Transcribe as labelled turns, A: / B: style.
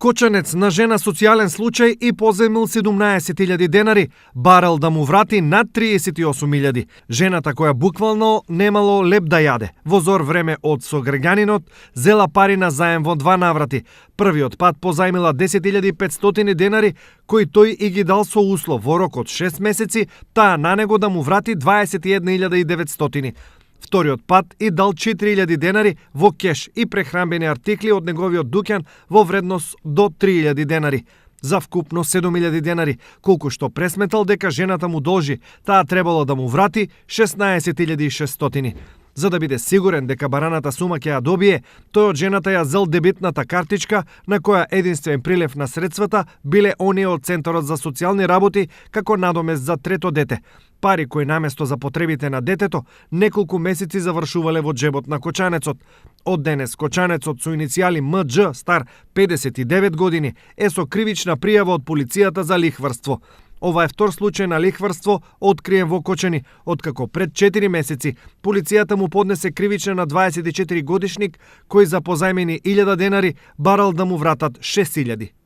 A: Кочанец на жена социјален случај и позајмил 17.000 денари, барал да му врати над 38.000. Жената која буквално немало леп да јаде. Во зор време од сограѓанинот зела пари на заем во 2 наврати. Првиот пат позајмила 10.500 денари, кои тој и ги дал со услов во рок од 6 месеци, таа на него да му врати 21.900. Вториот пат и дал 4.000 денари во кеш и прехранбени артикли од неговиот дуќан во вредност до 3.000 денари. За вкупно 7.000 денари, колку што пресметал дека жената му должи, таа требало да му врати 16.600. За да биде сигурен дека бараната сума ќе ја добие, тој од жената ја зел дебитната картичка на која единствен прилев на средствата биле оние од Центарот за социјални работи како надомест за трето дете. Пари кои наместо за потребите на детето, неколку месеци завршувале во джебот на кочанецот. Од денес кочанецот со иницијали МДЖ, стар 59 години, е со кривична пријава од полицијата за лихварство. Ова е втор случај на лихварство откриен во Кочани, откако пред 4 месеци полицијата му поднесе кривична на 24 годишник кој за позајмени 1000 денари барал да му вратат 6000.